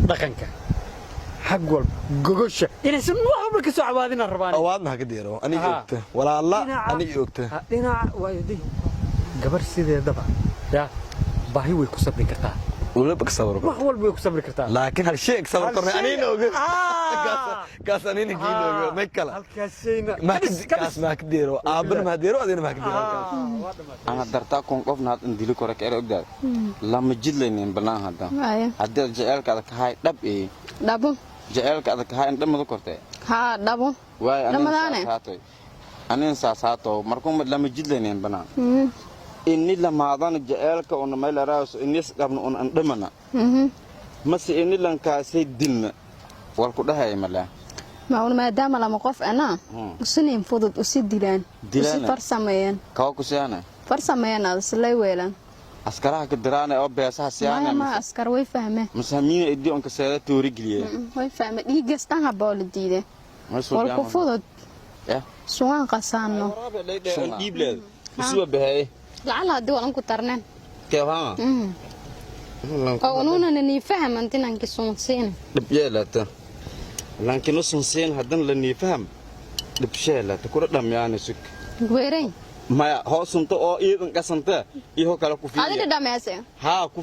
Dhaqanka, xag walba, gogosha inaysan wax walba ka soo cawaadinaan rabaan. Awaadna ha ka deero, aniga ogta walaala, aniga ogta. Dhinaca waayo gabar sideedaba ya baahi way ku sabri kartaa. Waliba ka sabro. Wax walba way ku sabri kartaa. Laakiin hal shay ka sabr kornay, anina oga kaas, anina kiina oga may kala. Halkaas shayna. Kaas maa ka deero, aabana maa deero, adina maa ka deero halkaas. Ana dartaa kun qofna had in dili kore ka ogdaad lama jidlaynin banaan hadda. Waayo. Haddii aad jaceylka adag kahay dhab ee Dhabo. Jaceylka adag kahay in dhamadu kortee. Haa, dhabo. Waayo. Dhamadaane. Saashaatoy anin saasaato markuu lama jidlaynin banaan ini lamaadana jaceylka una maylaraaso inis qabna un andhamana mase ini lankaasay dilna walku dhahaya malaa. Ma un maadaama lama qof ana usinayn fudud usi dilaan usi Dilaana? Farsameeyaan. Kawa ku siyaana. Farsameeyaan aad islay weelaan. Askaraha ka diraana oo beesaha Maya. Siyaana. Ma askar way fahmeen. Mase hamiina idii onka seeda toori geliye. Way fahmeen, dhiigastan haboo la diiday walku fudud sugaan qasaano. Dhiibleed isuba bahey. Lacala haddii walan ku tarneen. Keefaama. Oo unuunana nii fahaman dinanki suunsiina. Dhib yeelata laakiin usun siin haddana la niifaham dhibsheelata kula dhamyaana sug. Weerayn. Maya, hoosunta oo iidan qasanta iyo kala ku Adina fiiriya. Dhameese. Haa ku.